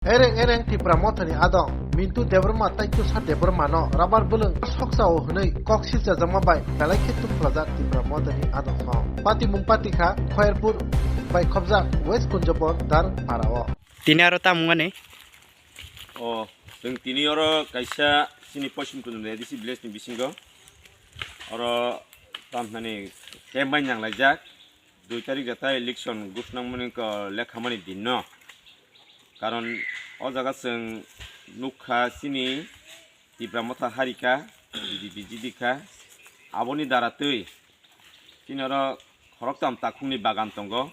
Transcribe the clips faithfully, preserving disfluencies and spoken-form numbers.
Ereng ereng Tipra Mothani adong Mintu Debbarma tei Tusa Debbarma no rubber bwlwng soksa o hwnwi kok silchajakma bai belai khe tuphulajak Tipra Mothani adong song. Patimung patikha Khoyerpur bai khobjak West Kunjabor Dar para o. Tini aro tamung ani? O, chwng tini oro kaisa chini Poschim Kunjabor A D C village ni bisingo oro tamnani camp bai nanglaijak. Dui tarik jata election ghoshna mani ko lekhamani din no. Karon o jaga chwng nukha chini Tipra Motha harika, B J P G D kha. Aboni dara twi chini oro khoroktham takhukni bagan tongo.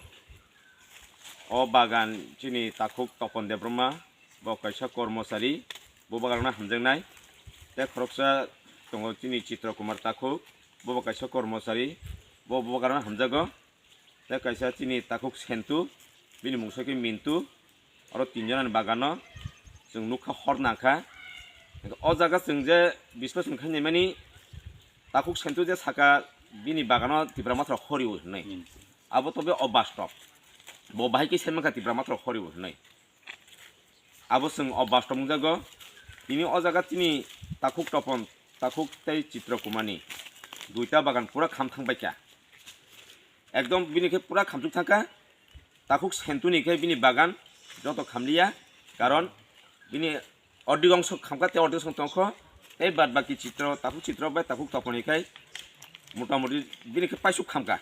O bagan chini takhuk Topon Debbarma, bo kaisa kormochari, bo bagan no hamjaknai. Tei khoroksa tongo chini Chitra Kumar takhuk, bo bo kaisa kormochari, bo bo bagan no hamjago. Tei kaisa chini takhuk Sentu, bini mungsa khe Mintu, oro tinjonani bagano chwng nukha hor nangkha. O jaga chwng je bisleson khainai mani takhuk Sentu je saka bini bagano Tipra Motha rok hori o hinwi. Abo tobe o bastop. Bo bahai khe sai mankha Tipra Motha rok hori o hinwi. Abo chwng o bastop wngjago. Tini o jaga chini takhuk Topon, takhuk tei Chitra Kumani duita bagan pura kham thang baikha. Ekdom bini khe pura khamchuk thangkha. Takhuk Sentu ni khe bini bagan joto khamliya, karon bini ordik ongso khamkha tei ordik ongso tongkho, tei bad baki Chitra, takhuk Chitra bai takhuk Topon ni khe motamoti bini khe paisuk khamkha.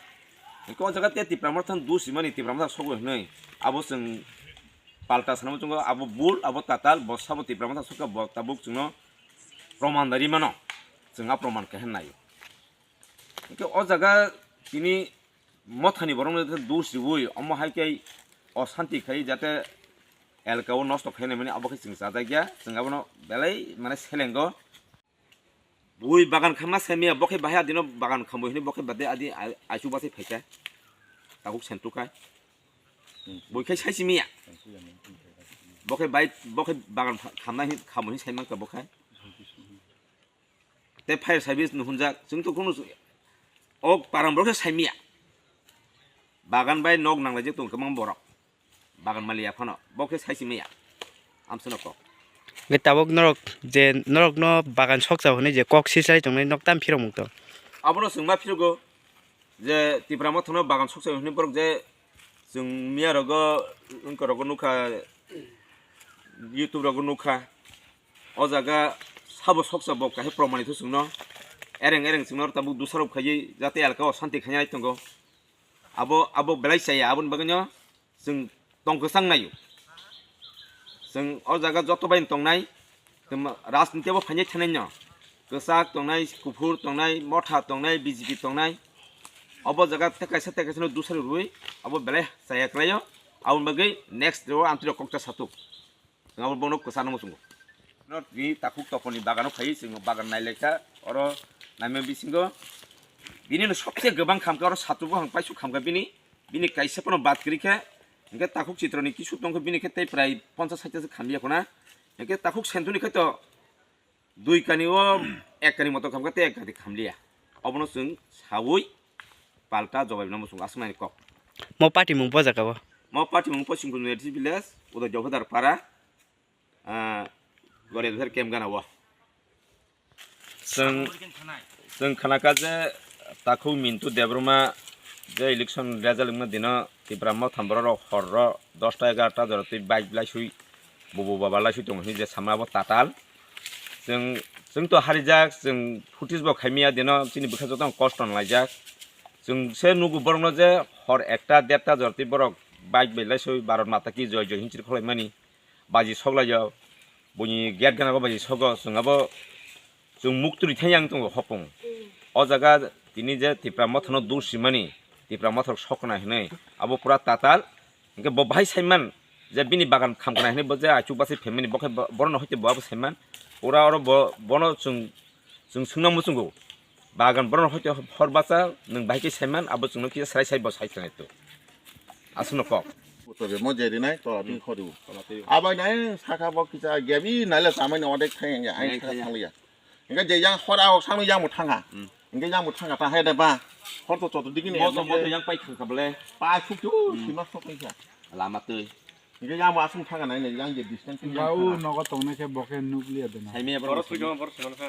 Hwnkhe o jaga tei Tipra Motha dos simani Tipra Motha sogwi hwnwi abo chwng palta sanamo chwngkha, abo bul, abo tatal, bo sabo Tipra Motha sokha, bo tabuk chwngno proman da ri mano, chwng a proman khe naio. Hwnkhe o jaga tini mothani borokno dos riui omo hai khe osanti khai jate elka o nosto khainai mani abo khe chwng chajakya, chwng abono belai mane selengo. Bui bagan khamma saimaya, bo khe bahai adino bagan khamwi hwnwi bo khe bade adi ai-, aichuk bachai phaikha. Takhuk Sentu kha. Bui khe sai simiya. Bo khe bai, bo khe bagan kha-, khamnai hwnwi khamwi hwnwi sai mankha bo khe. Tei fire service no hwnjak, chwng to kunu o parang borok khe saimaya. Bagan bai nok nanglaijak tongo kwbangma borok. Bagan maliya phano, bo khe sai simiya. Amsano kok. Nge tabuk norok je norok no bagan sokcha hwnwi je kok sislai tongnai nok tam phirok mukto. Abono chwng ma phirogo. Je Tipra Motha no bagan soksa hwnwi borok je chwng miya rogo wngkha rogo nukha, YouTube rogo nukha. O jaga sabo soksa bo kahai promanithu chwngno. Ereng ereng chwngno tabuk dusarok khaiwi jate elka o santi khainai tongo. Abo, abo belai chaya, aboni bagwino chwng tong kwchang naio. Chwng o jaga joto bai tongnai, tamo rajniti bo phainai thanai no. Kwchak tongnai, kuphur tongnai, motha tongnai, B J P tongnai. Obo jaga tei kaisa tei kaisa no dusari rwi, abo belai chaya kwlaio. Aboni bagwi next day o amtwino kokcha satuk. Chwng abo bono kwchangno muchungo. No tini takhuk Toponni bagano phai, chwng bagan nailaikha, oro naima bisingo. Bini no sobse kwbang khamkha, oro satru buphang paisuk khamkha bini. Bini kaisa phano bad kwrwi khe, hwnkhe takhuk Chitroni kisu tongkha, bini khe tei prai ponchas sait ta se khamliya khuna. Hwnkhe takhuk Sentuni khe to dui kani o ek kani moto khamkha tei ek kani khamliya. Obono chwng saui palta jawab namo chwng aswknani kok. Mo party mung bo jaga o? Mo party mung Poschim Kunjabari village, Uday Jobhadar para, ah, Goriadhar camp gana o. Chwng, chwng khanakha je takhuk Mintu Debbarma je election result wngma dino Tipra Motha borok rok horro dosta egarota jora twi bike laisui bubu baba laisui tongo hinwi je sama abo tatal. Chwng, chwng to harijak, chwng footage bo khaimya dino chini bwkha joto kosto nalaijak. Chwng se nugo borokno je hor ekta derta jora twi borok bike bai laisui Bharat Mata ki joi joi hinwi khwlaimani. Baji soklaio, buini gate gana bo baji sogo, chwng abo chwng muktwi thai yang tongo hopung. O jaga tini je Tipra Mothano dur simani, Tipra Mothok sokna hinwi abo pura tatal. Hwnkhe bo bahai saiman je bini bagan khamkna hinwi bo je achuk bachai phaimani bo khe bo-, borokno hoite bo abo saiman. Pura oro bo, bono chwng, chwng swngna muchungo. Bagan borokno hoite hor bacha nwng bahai khe saiman abo chwngno kisa srai sai bo sai thanai to. Aswkno kok. Utobe mo jeri nai tola twi khori. Abai nai saka bo kisa gebi nai le samai ni odek thai ya ai saka thang ya. Hingke je yang hor awok sangno yang mo thanga. Hingke yang mo thanga ta hai da ba. Hor to choto digi ni. Mo to mo to yang pai khang kabale. Pa suk tu sima sok ni sa. Lama twi. Hingke yang bo aswng thangka nai nai, yang je distance tong Ga yang u thangka. Nogo tongnai khe bo khe nukliya dena. Saimaya borok Borok no. Thwikhe borok thwimani kha.